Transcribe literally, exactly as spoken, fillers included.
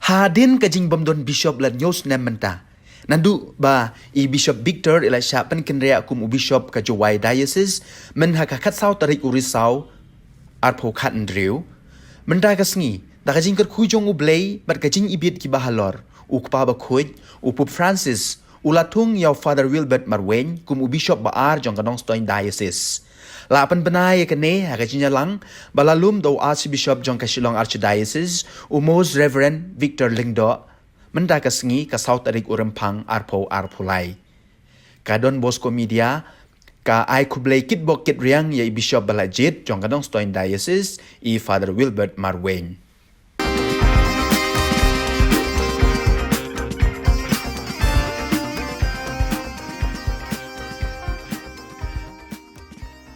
Hadien ka jingbym don bishop la hynñiew snem mynta, naduh ba i Bishop Victor i la shah pynkynriah kum u bishop ka Jowai Diocese myn ha ka khatsaw tarik u Risaw arphew khathynriew, mynta ka sngi da ka jingkyrkhu jong U Blei bad ka jingibit kiba halor, u Kpa Bakhuid, u Pope Francis, u la thung ïa u Father Wilbert Marwein kum u bishop ba ar jong ka Nongstoiñ Diocese. La pynbna ïa kane ha ka jingïalang ba la lum da u Archbishop jong ka Shillong Archdiocese, u Most Reverend Victor Lyngdoh, mynta ka sngi ka saw tarik u Rymphang arphew arphew lai. Ka Don Bosco Media ka ai khublei kitbok kitriang ïa i bishop ba la jied jong ka Nongstoiñ Diocese, i Father Wilbert Marwein.